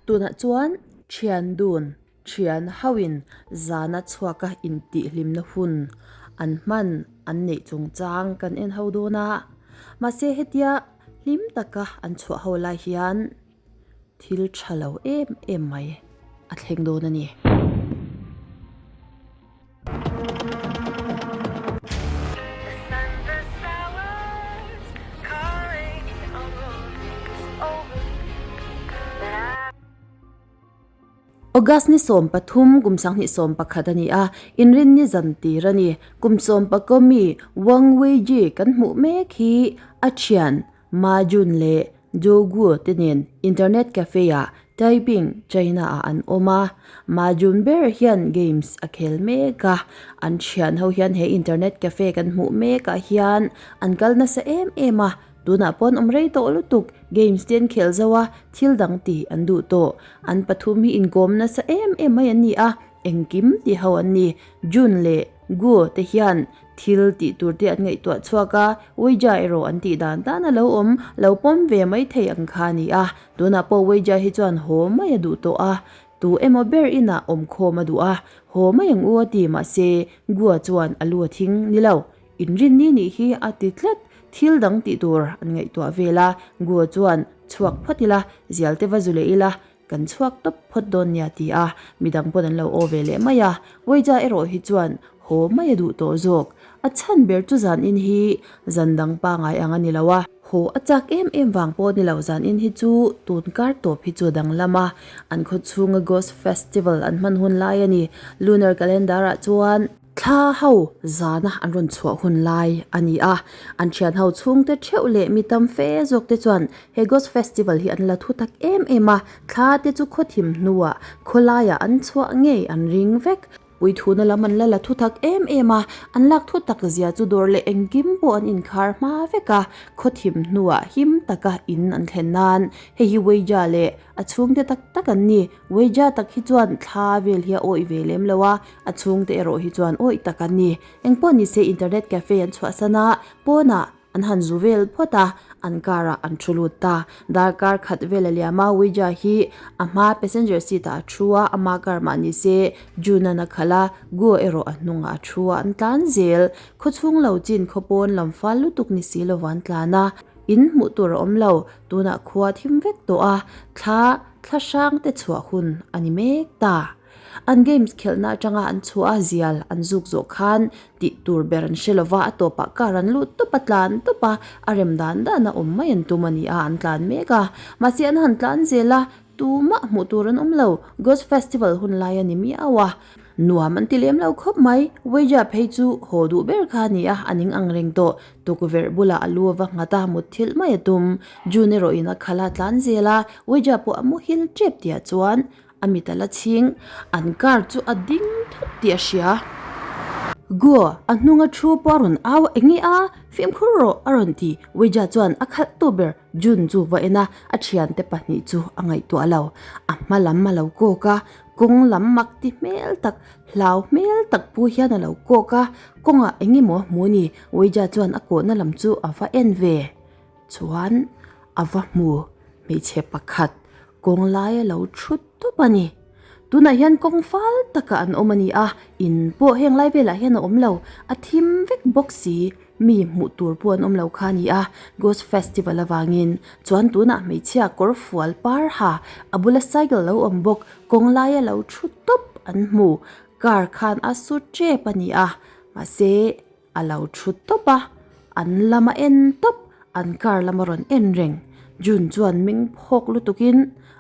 Tunah chuan thian dun, thian hoin zana chhuaka intihhlimna hun an hman an neih chungchang kan en ho dawn a. Mahse hetia hlim taka an chhuah ho lai hian thil tha lo em em mai a thleng dawn a ni. August ni 13 kum 2021 a ni a, inrinni zan tir a ni. Kum 11 mi Wang Weiji kan hmuh mek hi a thian Ma Jun leh Zhou Guo te nen internet cafe ah Taiping, China ah an awm a. Ma Jun ber hian games a khel mek a, an thian ho hian he internet cafe kan hmuh mek ah hian an kal nasa em em a, tunah pawh an awm rei tawh lutuk, games te an khel zo a, thil dang tih an duh tawh. An pathum hi inkawm nasa em em mai an ni a, engkim ti ho an ni. Jun leh Guo te hian Thil tih tur te an ngaihtuah chhuak a, Ouija erawh an tih dan dan a lo awm, lo pawm ve mai thei ang kha a ni a. Tunah pawh Ouija hi chuan haw mai a duh tawh a, tu emaw ber inah awm khawm a duh a, haw mai ang u a ti mahse Gua chuan a lu a thing ni lo. Inrinni nih hi a ti tlat, thil dang tih tur an ngaihtuah vel a, Gua chuan chhuak phawt ila, zial te va zu leh ila, Kan chhuak tawp phawt dawn nia ti a, midang pawn an lo aw ve leh mai a, Weija erawh hi chuan haw mai a duh tawh zawk. A chhan ber chu zan in hi zan dang pangai ang a ni lo a, haw a chak em em vang pawh a ni lo, zan in hi chu tun kar tawp hi chu a danglam a, an khaw chhunga Ghost Festival an hman hun lai a ni, Lunar Calendar ah chuan. Thla ho zana an rawn chhuah hun lai a ni a, an thian ho chhungte theuh leh mi tam fe zawk te chuan he Ghost Festival hi an la thu tak em em a, thla te chu khawthim hnuah khawlaiah an chhuah ngei an ring vek. Puithuna lam an la la thu tak em em a, an lak thu tak zia chu dawr leh engkim pawh an inkhar hma vek a, khawthim hnuah him taka in an thlen nan hei hi Weija leh a chhungte tak tak an ni. Weija tak hi chuan thla vel hi a awih ve lem lo a, A chhungte erawh hi chuan awih tak an ni. Engpawh ni se internet cafe an chhuahsan a, pawnah an han zu vel phawt a, an car ah an thu lut ta. Darkar khat vel a liam a, Ouija hi a hma passenger seat ah a thu a, ama car mah ni se June an a khalh a, Guo erawh a hnungah a thu a, an tlan zel. Khawchhung lo chin khaw pawn lam fal lutuk ni si lova an tlan a, in hmuh tur a awm lo. Tunah khua thim vek tawh a, thla thla hrang te chhuah hun a ni mek ta. An games khelhna atanga an chhuah a, zial an zuk zawh khan tih tur ber an hre lova, a tawpah car an lut tawp a, tlan tawp a, a rem dan dan a awm mai an tum a ni a, an tlan mek a. Mahse an han tlan zel a, tumah hmuh tur an awm lo, Ghost Festival hun lai a ni miau a, nuam an ti lem lo khawp mai, Weija phei chu haw duh ber kha a ni a, a ning ang reng tawh, tukverh bulah a lu a va nghat a, mut thilh mai a tum. June erawhin a khalh a, tlan zel a, Weija pawh a muhil tep tihah chuan A mit a la chhing, an car chu a ding thut tih a hria. Guo, a hnunga thu pawh a rawn au eng nge a, fimkhur rawh a rawn ti. Weija chuan a khalh tu ber Jun chu va en a, a thiante pahnih chu a ngaihtuah lo. A hma lam a lo kawk a, kawng lam mak ti hmel tak, hlau hmel tak pu hian a lo kawk a, kawngah eng emaw a hmu a ni. Weija chuan a kawhna lam chu a va en ve. Chuan a va hmu hmeichhe pakhat kawng laia lo thut tawp a ni. Tunah hian kawng fal takah an awm a ni a, in pawh heng lai velah hian a awm lo, a thim vek bawk si, mi hmuh tur pawh an awm lo kha a ni a, Ghost Festival avangin chuan tunah hmeichhia kawr fual par ha a bula cycle lo awm bawk kawng laia lo thu tawp an hmu, car khan a su tep a ni a, mahse. A lo thu tawp a, an lam a en tawp, an car lam a rawn en reng. June chuan meng phawk lutukin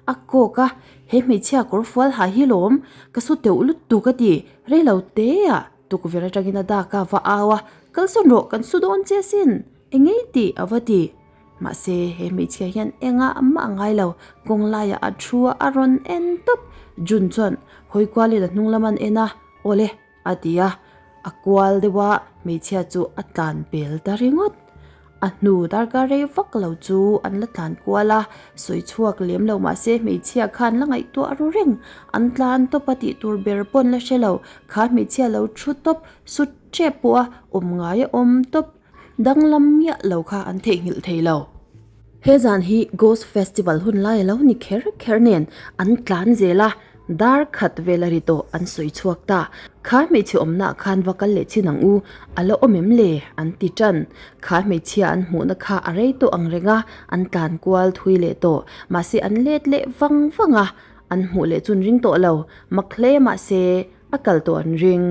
a kawk a, He hmeichhia kawr fual ha hi lawm, ka su teuh lutuk a ti, rei lo te ah tukverh atangin a dak a va au a, Kalsawn rawh, kan su dawn che asin, eng ngei tih a va ti. Mahse he hmeichhia hian engah mah a ngai lo, kawng laiah a thu a, a rawn en tawp. June chuan hawi kualin a hnung lam an en a, Awle. A ti a, a kual deuh a, hmeichhia chu a tlan pel ta ringawt. A hnu darkar rei vak lo chu an la tlan kual a, sawi chhuak lem lo mahse hmeichhia khan la ngaihtuah ru reng. An tlan tawp a tih tur ber pawn la hre lo, kha hmeichhia lo thu tawp, sut tep pawh a awm ngai a awm tawp, danglam miah lo kha an theihnghilh thei lo. He zan hi Ghost Festival hun lai a lo ni kher kher nen an tlan zel a, dar khat vel a ri tawh an sawi chhuak ta. Kha hmeichhe awmnaah khan va kal leh chin ang u, a la awm em le? an ti tan. Kha hmeichhia an hmuhna kha a rei tawh ang reng a, an tlan kual thui leh tawh. Mahse an let leh vang vang a, an hmuh leh chun ring tawh lo. Mak hle mahse a kal tawh an ring.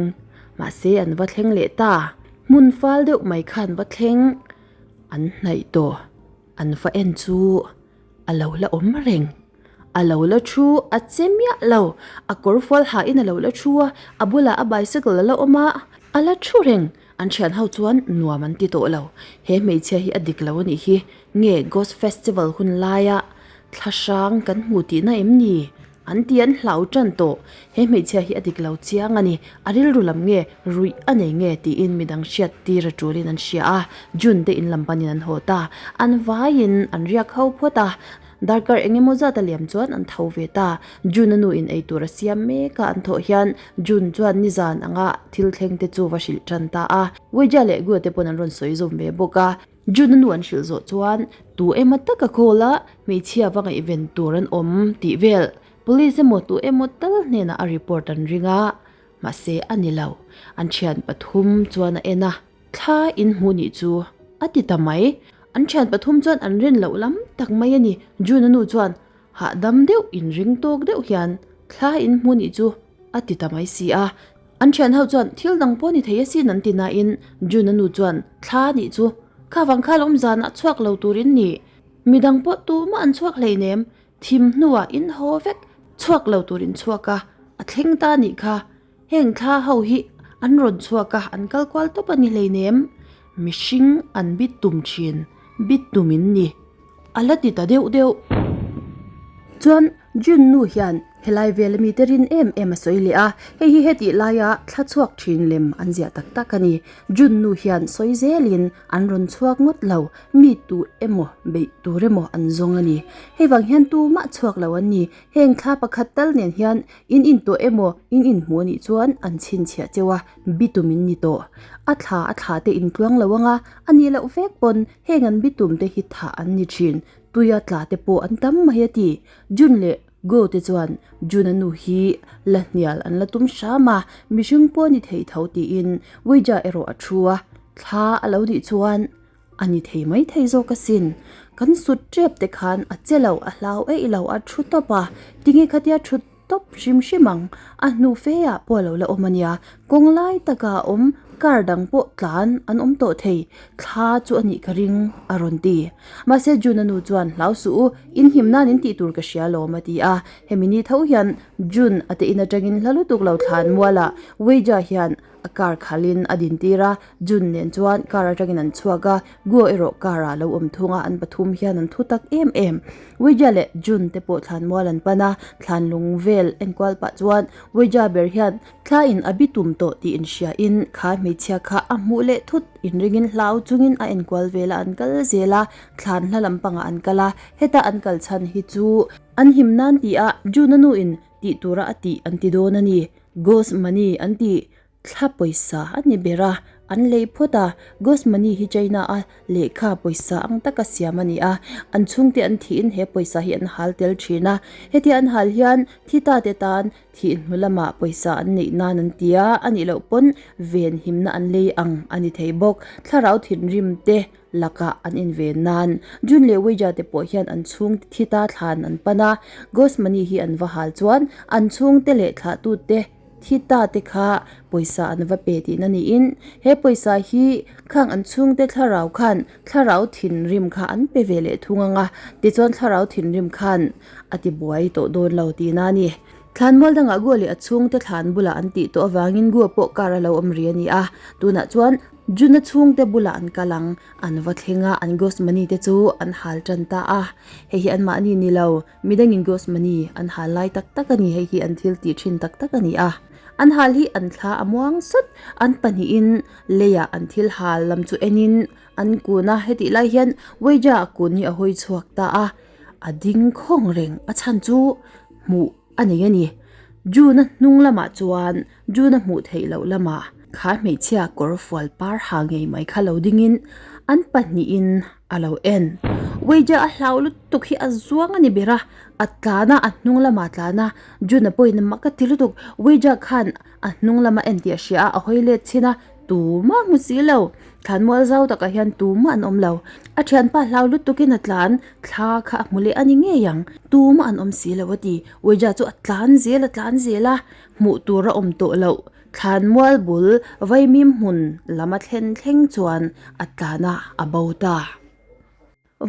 Mahse an va thleng leh ta. Hmun fal deuh mai kha an va thleng. An hnaih tawh. An va en chu a lo la awm reng. A lo la thu a che miah lo. A kawr fual hahin a lo la thu a, a bulah a bicycle a la awm a, a la thu reng. An thian ho chuan nuam an ti tawh lo. He hmeichhia hi a dik lo a nih hi. Nge Ghost Festival hun laia thla hrang kan hmu tihna em ni? An ti an hlau tan tawh. He hmeichhia hi a dik lo chiang a ni. A rilru lam nge, ruih a nei nge tiin midang hriat tir a tulin an hria a. June te in lam panin an haw ta. An vaiin an riak ho phawt a. Darkar eng emaw zat a liam chuan an tho ve ta. June a nu in ei tur a siam mek a an thawh hian June chuan nizan anga thil thleng te chu va hrilh tan ta a. Weija leh Gua te pawn an rawn sawi zawm ve bawk a. June a nu an hrilh zawh chuan tu emaw taka call a hmeichhia va ngaihven tur an awm tih vel police emaw tu emaw tal hnenah a report an ring a, mahse a ni lo. An thian pathum chuan a en a, thla in hmuh nih chu a ti ta mai. An thian pathum chuan an rin loh lam tak mai a ni. June a nu chuan hahdam deuh inring tawk deuh hian thla in hmuh nih chu a ti ta mai si a. An thian ho chuan thil dang pawh ni thei asin an ti nain June-a nu chuan thla nih chu kha vang kha lawm zanah chhuak lo turin ni. Midang pawh tumah an chhuak hleinem, thim hnuah in haw vek chhuak lo turin chhuak a, a thleng ta nih kha. Heng thla ho hi an rawn chhuak a, an kal kual tawp a ni hleinem. Mihring an bit tum thin, bit tum in ni. A la ti ta deuh deuh. Chuan June nu hian helai vel ami te rin em em a sawi leh a, hei hi hetih laia thla chhuak thin lem an ziah tak tak a ni. June nu hian sawi zelin an rawn chhuak ngawt lo, mi tu emaw beih tur emaw an zawng a ni. Hei vang hian tumah chhuak lo an ni. Heng thla pakhat tal nen hian in intuah emaw in inhmuh a nih chuan an chhinchhiah cheu a, bitum in ni tawh. A thla a thla te intluang lo ang a, a nih loh vek pawn Heng an bitum te hi thah an ni thin, tuia tla te pawh an tam mai a ti. Jun leh Go te chuan Jun-a nu hi la hnial an la tum hram a, mihring pawh a ni thei tho tiin Weija erawh a thu a, thla a lo nih chuan a ni thei mai thei zawk asin. Kan sut tep te khan a che lo, a hlau eih lo, a thu tawp a, tinge khatia thut Tawp hrim hrim ang, a hnu fe ah pawh a lo la awm a nia, kawng lai taka a awm car dang pawh tlan an awm tawh thei, thla chu a nih ka ring a rawn ti. Mahse June-a nu chuan hlau suh u, in him nan in tih tur ka hria lawm a ti a, hemi ni tho hian June a te in atangin hla lutuk lo thlan mualah Weija hian a car khalhin a din tir a, June nen chuan car atangin an chhuak a, Guo erawh car ah a lo awm thung a, an pathum hian an thu tak em em. Weija leh June te pawh thlan mual an pan a, thlan lung vel enkual pah chuan Weija ber hian thla in a bi tum tawh tih inhria in kha hmeichhia kha a hmuh leh thut inringin hlau chungin a enkual vel a an kal zel a, thlan hla lampangah an kal a, heta an kal chhan hi chu an him nan ti a June a nu in tih tura a tih an ti dawn a ni. Ghost money an tih thla pawisa a ni ber a, an lei phawt a, ghost money hi China a lehkha pawisa ang taka siam a ni a, an chhungte an thihin he pawisa hi an hal tel thin a, hetia an hal hian thi ta te tan thih hnu lamah pawisa an neih nan an ti a, a nih loh pawn ven himna an lei ang a ni thei bawk, thlarau thinrim te lakah an inven nan. Jun leh Weija te pawh hian an chhung thi ta thlan an pan a, Ghost Money hi an va hal chuan an chhungte leh thlahtute thi ta te kha pawisa an va pe tihna niin he pawisa hi khang an chhungte thlarau khan thlarau thinrim kha an pe ve leh thung ang a, tichuan thlarau thinrim khan a ti buai tawh dawn lo tihna a ni. Thlan mual dangah Gua leh a chhungte thlan bulah an tih tawh avangin Gua pawh kar a lo awm ri a ni a, tunah chuan Juna chhungte bulah an kal ang, an va thleng a, an ghost money te chu an hal tan ta a. Hei hi anmahni ni lo, midangin ghost money an hal lai tak tak a ni, hei hi an thil tih thin tak tak a ni a. An hal hi an thla a muang sawt, an pahnihin leiah an thil hal lam chu enin an kun a, hetih lai hian Weija a kun hi a hawi chhuak ta a, a ding khawng reng, a chhan chu hmuh a nei a ni. June-a hnung lamah chuan June-a hmuh theih loh lamah kha hmeichhia kawr fual par ha ngei mai kha lo dingin an pahnihin a lo en. Ouija a hlau lutuk hi a zuang a ni ber a, a tlan a, a hnung lamah a tlan a, June-a pawhin mak a ti lutuk. Ouija khan a hnung lama en tih a hria a, a hawi let chhin a, tumah a hmu si lo. Thlanmual zau takah hian tumah an awm lo. A thianpa hlau lutukin a tlan thla kha a hmu leh a ni ngei ang, tumah an awm si lo a ti. Ouija chu a tlan zel a tlan zel a, hmuh tur a awm tawh loh. Thlanmual bul vaimim hmun lam a thlen thleng chuan a tlan a, a bo ta.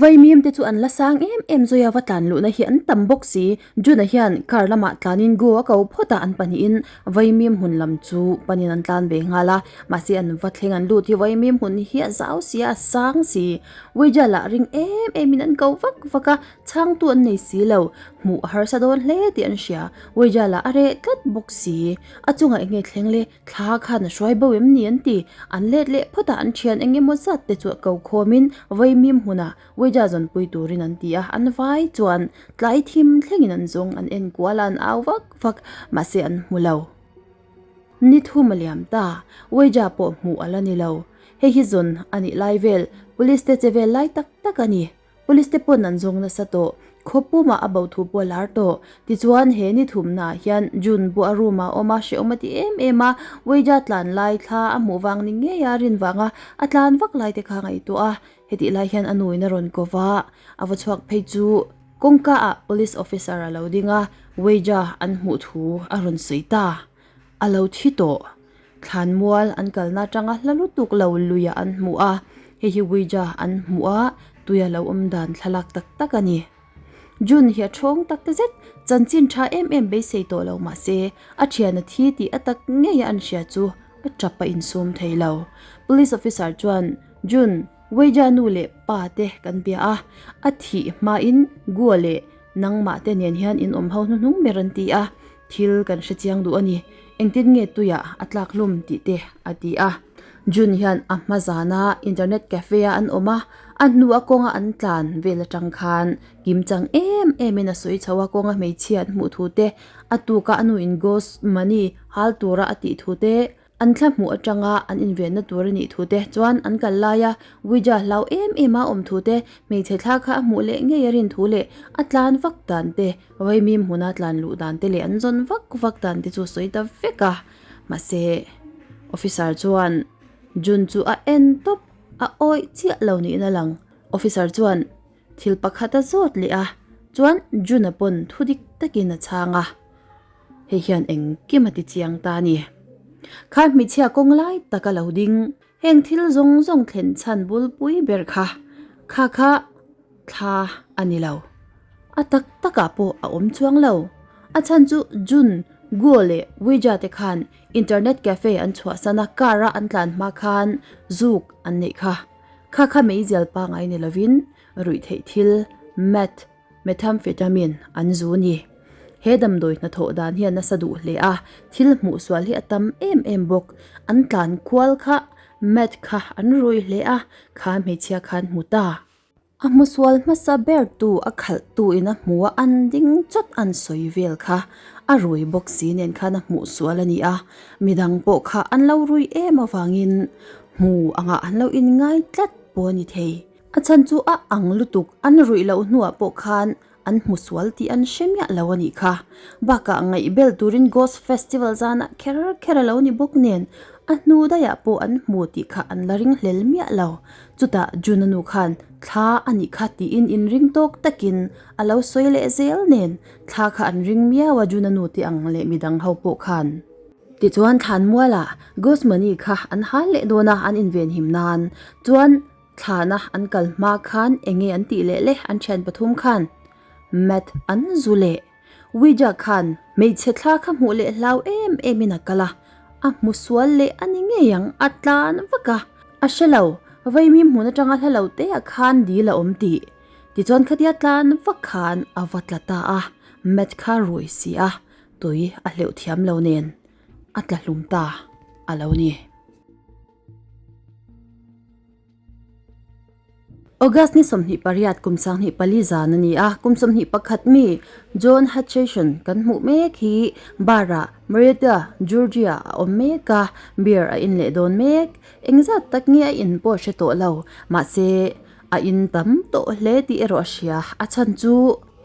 Vaimim te chu an la sang em em zui a, va tlan luhna hi an tam bawk si. June-a hian car lamah tlanin Go a ko phawt a, an pahnihin vaimim hmun lam chu panin an tlan ve nghal a. Mahse an va thleng an lut hi vaimim hmun hi a zau si a, a sang si. Ouija lah ring em emin an ko vak vak a, chhangtu an nei si lo. Hmuh a harsa dawn hle tih an hria. Ouija lah a reh tlat bawk si. A chungah eng nge thleng le? Thla khan a hruai bo em ni an ti. An let leh phawt a, an thian eng emaw zat te chu a ko khawmin Vaimim hmunah Ouija zawnpui turin an ti a, an vai chuan tlai thim thlengin an zawng, an en kual a, an au vak vak, mahse an hmu lo. Ni thum a liam ta, Ouija pawh hmuh a la ni lo. Hei hi zawn a nih lai vel, Police te che vel lai tak tak a ni. Police te pawn an zawng nasa tawh. Khaw pumah a bo thu pawh a lar tawh. Tichuan he ni thumnaah hian June pawh a room ah a awm a, hrehawm a ti em em a. Ouija tlan lai thla a hmuh vang ni ngei a rin vanga a tlan vak lai te kha a ngaihtuah a. Hetih lai hian a nuin a rawn ko va, a va chhuak phei chu kawngka ah police officer a lo ding a, Ouija an hmuh thu a rawn sawi ta. A lo thi tawh. Thlanmual an kalna atanga hla lutuk lo luiah an hmu a, hei hi Ouija an hmuh a, tuia lo awm dan thlalak tak tak a ni. June hi a thawng tak te zet, chanchin tha em em beisei tawh lo mahse a thian a thi tih a tak ngei a an hria chu a tap a insum thei lo. Police officer chuan June, Ouija nu leh pa te kan bia a, a thih hmain Guo leh nangmah te nen hian in awm ho hnuhnung ber an ti a, Thil kan hre chiang duh a ni. Engtin nge tuiah a tlak hlum tih te a ti a. June hian a hma zana internet cafe a an awm a, a hnu a kawnga an tlan vel atang khan kim chang em em in a sawi chho a, kawnga hmeichhia an hmuh thu te, a tuka a nu in ghost money hal tura a tih thu te, An thla hmuh atanga an invenna tur a nih thu te chuan an kal laia Ouija hlau em em a awm thu te, hmeichhe thla kha a hmuh leh ngei a rin thu leh a tlan vak dan te, Vaimim hmuna tlan luh dan te leh an zawn vak vak dan te chu a sawi ta vek a. Mahse, officer chuan June chu a en tawp, a awih chiah lo niin a lang. Officer chuan thil pakhat a zawt leh a, chuan June-a pawn thu dik takin a chhang a. Hei hian engkim a ti chiang ta a ni. Kha hmeichhia kawng lai tak a lo ding. Heng thil zawng zawng thlen chhan bulpui ber kha kha kha thla a ni lo. A tak takah pawh a awm chuang lo. A chhan chu June, Guo leh Ouija te khan internet cafe an chhuahsan a car a an tlan hma khan zuk an neih kha. Kha kha meizial pangai ni lovin ruihtheih thil, meth, Methamphetamine an zu ni. He damdawi hnathawh dan hian nasa duh hle a, thil hmuh sual hi a tam em em bawk. An tlan kual kha meth kha an rui hle a, kha hmeichhia khan hmu ta. A hmu sual hmasa ber tu a khalh tu in a hmu a, an ding chawt an sawi vel kha a rui bawk si nen khan a hmuh sual a ni a, midang pawh kha an lo rui em avangin hmu angah an lo inngai tlat pawh a ni thei. A chhan chu a ang lutuk, an ruih loh hnuah pawh khan an hmu sual tih an hre miah lo a nih kha. Bakah ngaihbel turin Ghost Festival zanah kher kher a lo ni bawk nen a hnu daihah pawh an hmu tih kha an la ring hlel miah lo. Chutah Juna nu khan thla a nih kha tiin inring tawk takin a lo sawi leh zel nen thla kha an ring miau a Juna nu te ang leh midang ho pawh khan. Tichuan Thlanmualah Ghost Money kha an hal leh dawn a an invenhim nan chuan Thlana an kal hma khan enge an tih leh le an thian pathum khan Matt an zu leh Ouija khan hmeichhe thla kha hmuh leh hlau em em in a kal a, a hmu sual leh a ni ngei ang a tlan vak a, a hre lo Vaimim hmun atanga hla lo te ah khan dil a awm tih tichuan khatia tlan vak khan a va tla ta a, Matt kha rui si a tui a hleuh thiam lo nen a tla hlum ta a lo ni. August ni 28 kum 24 zan a ni a, kum 21 mi John Hutchison kan hmuh mek hi bar-ah Marietta, Georgia a awm mek a, beer a in leh dawn mek. Engzat tak nge a in pawh hre tawh lo, mahse. A in tam tawh hle tih erawh a hria, a chhan chu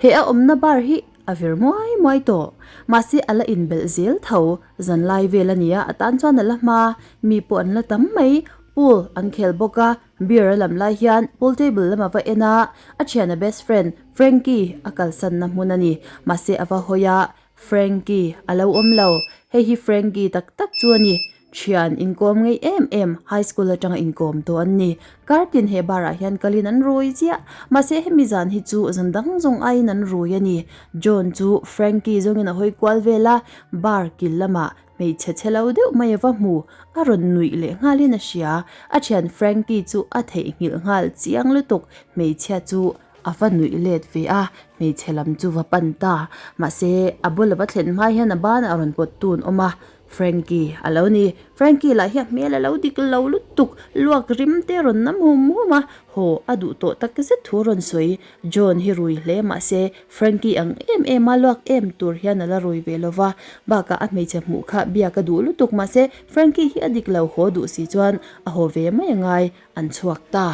he a awmna bar hi a vir muai muai tawh. Mahse a la inbelh zel tho, zanlai vel a ni a, a tan chuan a la hma, mi pawh an la tam mai, pool an khel bawk a, beer a lam lai hian pool table lam a va en a, a thiana best friend Frankie a kalsanna hmun a ni, mahse a va hawi a, Frankie a lo awm lo, hei hi Frankie tak tak chu a ni. Thian inkawm ngei em em, high school atanga inkawm tawh an ni. Kartin he bar ah hian kalin an rui chiah. Mahse hemi zan hi chu zan dang zawng aiin an rui a ni. John chu Frankie zawngin a hawi kual vel a, bar kil lamah hmeichhe chhe lo deuh mai a va hmu. A rawn nuih leh nghalin a hria. A thian Frankie chu a theihnghilh nghal chiang lutuk, hmeichhia chu A va nuih let ve a, hmeichhe lam chu va pan ta. Mahse, a bul a va thlen hma hian a banah a rawn pawt tun awm a, Frankie a lo ni. Frankie lah hi a hmel a lo dik lo lutuk, luak rim te a rawn nam hum hum a, haw a duh tawh tak zet thu a rawn sawi. John hi rui hle mahse, Frankie ang em em a luak em tur hian a la rui ve lo va, bakah a hmeichhe hmuh kha biak a duh lutuk mahse, Frankie hi a dik lo haw duh si chuan a haw ve mai a ngai, an chhuak ta.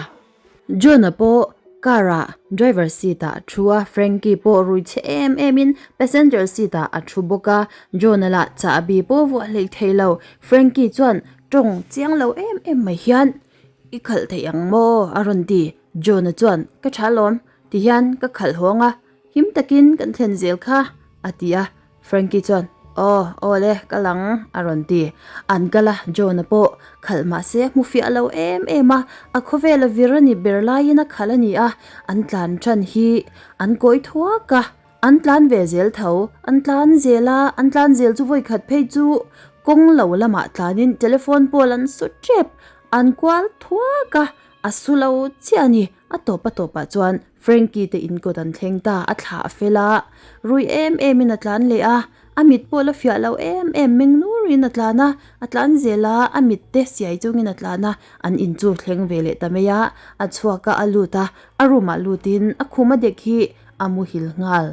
John-a pawh car ah driver seat ah a thu a, Frankie pawh rui chhe em em in passenger seat ah a thu bawk a, John-a lah chahbi pawh vuah hleih thei lo, Frankie chuan tawng chiang lo em em mai hian I khalh theih ang maw? a rawn ti, John-a chuan Ka tha lawm ti hian ka khalh hawng a, him takin kan thlen zel kha a ti a. Frankie chuan, Aw, aw le, kal ang, a rawn ti. An kal a, John-a pawh khalh mah se hmu fiah lo em em a, a khawvel a vir a ni ber laiin a khalh a ni a, an tlan tan hi an kawi thuak a, an tlan ve zel tho, an tlan zel a, an tlan zel chu vawi khat phei chu kawng lo lamah tlanin telephone pawh an su tep, an kual thuak a, a su lo chiah a ni. A tawp a tawpah chuan Frankie te in kawt an thleng ta, a thlah fel a, rui em em in a tlan leh a, a mit pawh la fiah lo em em meng nurin a tlan a, a tlan zel a, a mit te siai chungin a tlan a, an in chu thleng ve leh ta mai a, a chhuak a, a lut a, a room ah lutin a khum a dek hi a muhil nghal.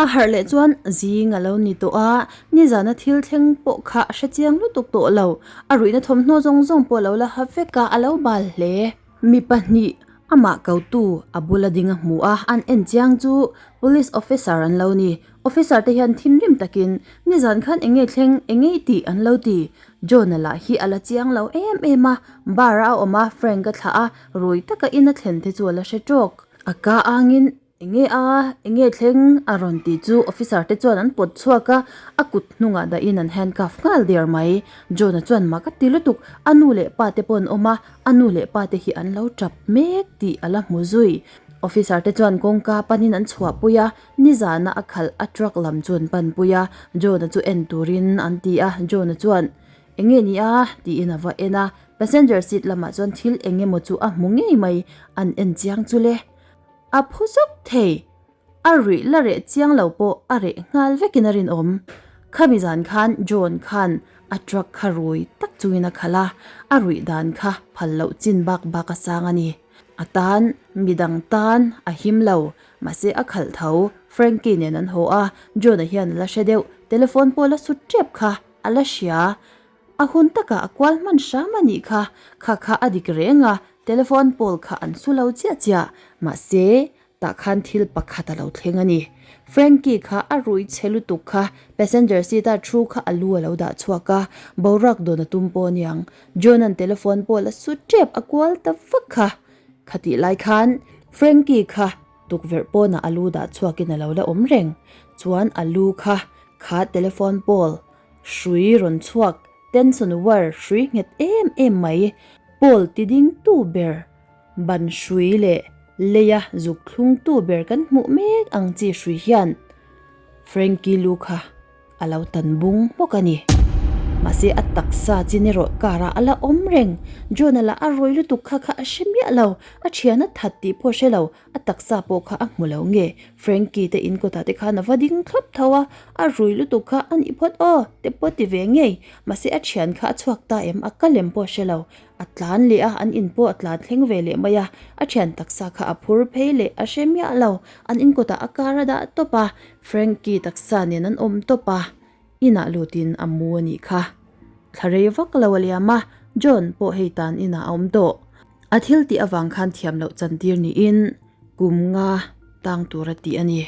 A harh leh chuan zing a lo ni tawh a, nizana thil thleng pawh kha a hre chiang lutuk tawh lo, a ruihna thawmhnaw zawng zawng pawh a lo la ha vek a, a lo bal hle. Mi pahnih amah kotu a bula ding a hmu a, an en chiang chu Police Officer an lo ni. Officer te hian thinrim takin nizan khan eng nge thleng, eng nge i tih an lo ti. John-a lah hi a la chiang lo em em a, bar a awm a, Frank a thlah a, rui taka in a thlen te chu a la hre tawk. A ka angin Enge a, enge thleng? a rawn ti chu officer te chuan an pawt chhuak a, a kut hnungah dahin an handcuff nghal der mai. John-a chuan mak a ti lutuk, a nu leh pa te pawh an awm a, a nu leh pa te hi an lo tap mek tih a la hmu zui. Officer te chuan kawngka panin an chhuahpui a, nizana a khalh a truck lam chu an panpui a, John-a chu en turin an ti a, John-a chuan Enge ni a? tiin a va en a, passenger seat lamah chuan thil eng emaw chu a hmu ngei mai, an en chiang chu le. A phu zuk thei. A ruih la reh chiang lo pawh a reh nghal vekin a rinawm. Khami zan khan John khan a truck kha rui tak chungin a khalh a, a ruih dan kha phal loh chin bak bak a sang a ni. A tan, midang tan a him lo, mahse a khalh tho. Frankie nen an haw a, John-a hian a la hre deuh, telephone pawh la sut tep kha a la hria. A hun takah a kual hman hram a nih kha, kha kha a dik reng a, telephone pole kha an su lo chiah chiah, mahse, tah khan thil pakhat a lo thleng a ni. Frankie kha a rui chhe lutuk kha, passenger seat a thu kha a lu a lo dah chhuak a, boruak dawn a tum pawh aniang, John-a'n telephone pole a su tep a kual ta vak kha. Khatih lai khan Frankie kha tukverh pawnah a lu dah chhuakin a lo la awm reng, chuan a lu kha kha telephone pole Hrui rawn chhuak, tension wire hrui nghet em em mai, pole ti ding tu ber, ban hrui leh leia zuk thlung tu ber kan hmuh mek ang chi hrui hian Frankie lu kha a lo tan bung hmawk a ni. Mahse a taksa chin erawh car ah a la awm reng, John-a lah a rawi lutuk kha kha a hre miah lo, a thian a that tih pawh a hre lo, A taksa pawh kha a hmu lo nge? Frankie te in kawtah te khan a va ding thlawp tho a, a rui lutuk kha a nih phawt aw, te pawh ti ve ngei. Mahse a thian kha a chhuak ta em? A kal em pawh a hre lo. A tlan leh a, an in pawh a tlan thleng ve leh mai a, a thian taksa kha a phur phei leh a hre miah lo. An in kawtah a car a dah tawp a, Frankie taksa nen an awm tawp a, inah lutin a mu a nih kha. Thla rei vak lo a liam a, John pawh hei tan inah a awm tawh. A thil tih avang khan thiam loh chantir niin kum nga tang tura tih a ni.